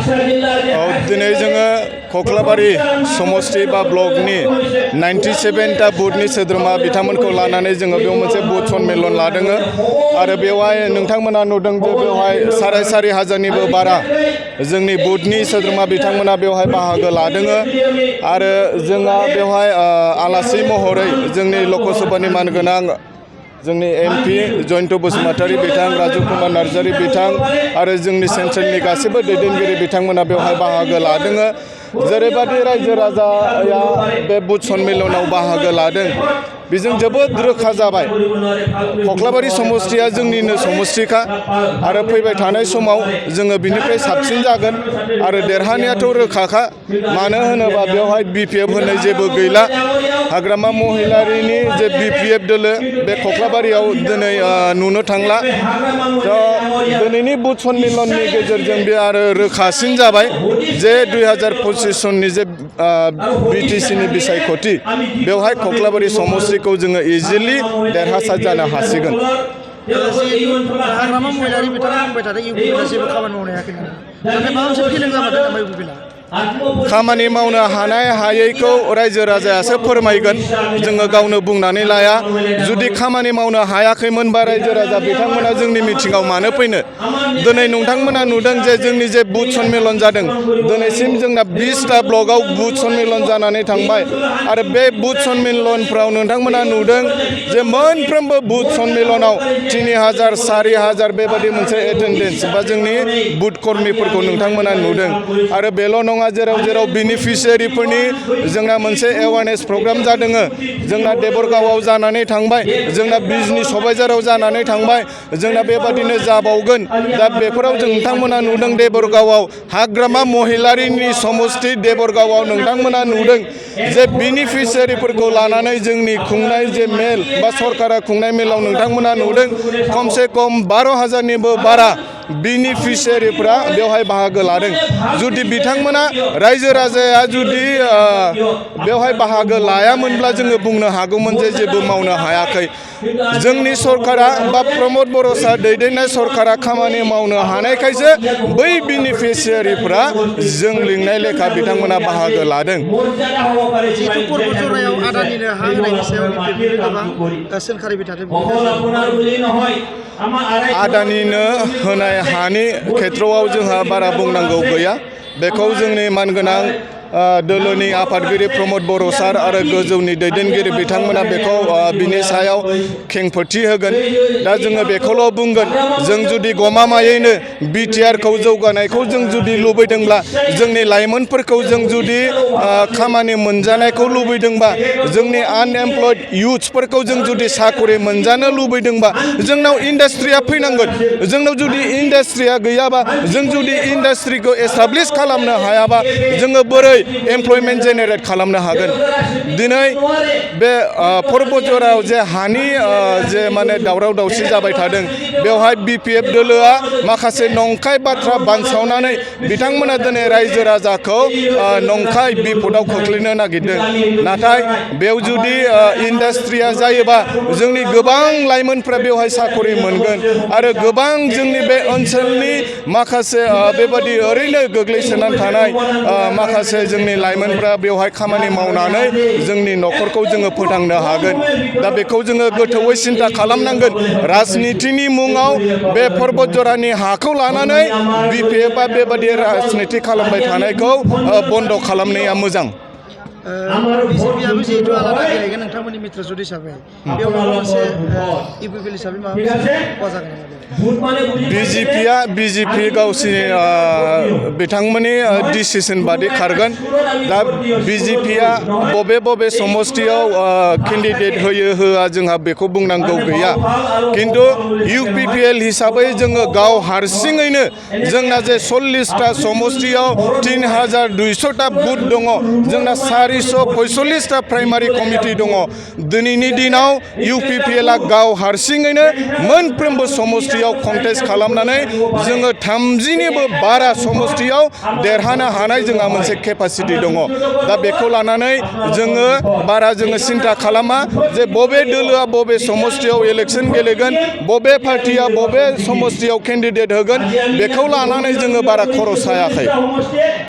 दिनै जोङो कक्लाबारि समष्टि बा ब्लकनि 97टा बुथनि सोद्रोमा बिथांमोनखौ लानानै जोङो बेयाव मोनसे बुथ सन्मेलन लादों आरो बेवहाय नोंथांमोना नुदों जे बेवहाय 4,500निबो बारा जोंनि बुथनि सोद्रोमा बिथांमोना बेवहाय बाहागो लादों आरो जोंहा बेवहाय आलासि महरै जोंनि लकसभानि मानगोनां जोंनि एमपि जयन्त बसुमतारी बिथां राजु कुमार नार्जारी बिथां आरो जोंनि सेन्ट्रेलनि गासैबो दैदेनगिरि बिथांमोना बेवहाय बाहागो लादों जेरैबादि रायजो राजाया बे बुथ सन्मेलनाव बाहागो लादों बेजों जोबोद रोखा जाबाय कक्लाबारि समष्टिया जोंनिनो समष्टिखा आरो फैबाय थानाय समाव जोङो बिनिफ्राय साबसिन जागोन आरो देरहानायाथ' रोखाखा मानो होनोबा बेवहाय बिपिएफ होननाय जेबो गैला हाग्रामा महिलारिनि जे बिपिएफ दोलो बे कक्लाबारियाव दिनै नुनो थांला दिनैनि बुथ सन्मेलननि गेजेरजों बे आरो रोखासिन जाबाय जे 2025 सननि जे बिटिसिनि बिसायख'थि बेवहाय कक्लाबारि समष्टिखौ जोङो इजिलि देरहासार जानो हासिगोन। हाग्रामा महिलारि बिथाङा बुंबाय थादों इउपिपिएलआ जेबो खामानि मावनो हायाखै नाथाय माबा मोनसे फिलिं जामारदों नामा इउपिपिएलआ? खामानि मावनो हानाय हायैखौ रायजो राजायासो फोरमायगोन जोङो गावनो बुंनानै लाया जुदि खामानि मावनो हायाखैमोनबा रायजो राजा बिथांमोना जोंनि मिटिङाव मानो फैनो दिनै नोंथांमोना नुदों जे जोंनि जे बुथ सन्मेलन जादों दिनैसिम जोंना 20टा ब्लकआव बुथ सन्मेलन जानानै थांबाय आरो बे बुथ सन्मेलनफ्राव नोंथांमोना नुदों जे मोनफ्रोमबो बुथ सन्मेलनाव 3000 4000 बेबादि मोनसे एटेन्डेन्स बा जोंनि बुथ कर्मीफोरखौ नोंथांमोना नुदों आरो बेल' नङा जेराव जेराव बेनिफिसियारिफोरनि जोंना मोनसे एवारनेस प्रग्राम जादों जोंना देबरगावआव जानानै थांबाय जोंना बिजनि सबायझाराव जानानै थांबाय जोंना बेबादिनो जाबावगोन दा बेफोराव जों नोंथांमोना नुदों देबरगावआव हाग्रामा महिलारिनि समष्टि देबरगावआव नोंथांमोना नुदों जे बेनिफिसियारिफोरखौ लानानै जोंनि खुंनाय जे मेल बा सरकारा खुंनाय मेलाव नोंथांमोना नुदों खमसे खम 12,000निबो बारा बेनिफिसियारिफ्रा बेवहाय बाहागो लादों जुदि बिथांमोना रायजो राजाया जुदि बेवहाय बाहागो लायामोनब्ला जोङो बुंनो हागौमोन जे जेबो मावनो हायाखै जोंनि सरकारा बा प्रमद बर' सार दैदेननाय सरकारा खामानि मावनो हानायखायसो बै बेनिफिसियारिफ्रा जों लिंनाय लेखा बिथांमोना बाहागो लादों। जिहेतु पर्बतजरायाव आदानिनो हा होनायनि सायाव गोबां सोंखारिबाय थादों आदानिनो होनाय हानि खेथ्रआव जोंहा बारा बुंनांगौ गैया बेखौ जोंनि मानगोनां दोलोनि आफादगिरि प्रमद बर' सार आरो गोजौनि दैदेनगिरि बिथांमोना बेखौ बिनि सायाव खेंफोरथि होगोन दा जोङो बेखौल' बुंगोन जों जुदि गमामायैनो बिटिआरखौ जौगानायखौ जों जुदि लुबैदोंब्ला जोंनि लाइमोनफोरखौ जों जुदि खामानि मोनजानायखौ लुबैदोंबा जोंनि आनएमप्लयड इयुथ्सफोरखौ जों जुदि साकरि मोनजानो लुबैदोंबा जोंनाव इन्डास्ट्रिया फैनांगोन जोंनाव जुदि इन्डास्ट्रिया गैयाबा जों जुदि इन्डास्ट्रिखौ एस्टाब्लिश खालामनो हायाबा जोङो बोरै एमप्लयमेन्ट जेनेरेट खालामनो हागोन दिनै बे पर्बतजरायाव जे हानि जे माने दावराव दावसि जाबाय थादों बेवहाय बिपिएफ दोलोआ माखासे नंखाय बाथ्रा बानसावनानै बिथांमोना दिनै रायजो राजाखौ नंखाय बिपदआव खोख्लैनो नागिरदों नाथाय बेयाव जुदि इन्डास्ट्रिया जायोबा जोंनि गोबां लाइमोनफ्रा बेवहाय साकरि मोनगोन आरो गोबां जोंनि बे ओनसोलनि माखासे बेबादि ओरैनो गोग्लैसोनानै थानाय माखासे जोंनि लाइमोनफ्रा बेवहाय खामानि मावनानै जोंनि न'खरखौ जोङो फोथांनो हागोन दा बेखौ जोङो गोथौवै सिन्था खालामनांगोन राजनितिनि मुङाव बे पर्बतजरानि हाखौ लानानै बिपिएफआ बेबादि राजनिति खालामबाय थानायखौ बन्द' खालामनाया मोजां। बिजेपिआबो जिहेतु आलादा गेलेगोन नोंथांमोननि मित्र जुथ हिसाबै बेयाव माबा मोनसे इउपिपिएल हिसाबै माबा मोनसे खहा जागोन नामा? बिजेपि गावसिनि बिथांमोननि डिसिसन बादि खारगोन दा बिजेपिआ बबे समष्टियाव केन्डिडेट होयो होआ जोंहा बेखौ बुंनांगौ गैया खिन्थु इउपिपिएल हिसाबै जोङो गाव हारसिङैनो जोंना जे 40टा समष्टियाव 3200टा बुथ दङ जोंना 445टा प्राइमारि कमिटि दङ दिनैनि दिनाव इउपिपिएलआ गाव हारसिङैनो मोनफ्रोमबो समष्टियाव कन्टेस्ट खालामनानै जोङो 30निबो बारा समष्टि समष्टियाव देरहानो हानाय जोंहा मोनसे केपासिटि दङ दा बेखौ लानानै जोङो बारा जोङो सिन्था खालामा जे बबे दोलोआ बबे समष्टियाव इलेक्सन गेलेगोन बबे पार्टिया बबे समष्टियाव केन्डिडेट होगोन बेखौ लानानै जोङो बारा खर' सायाखै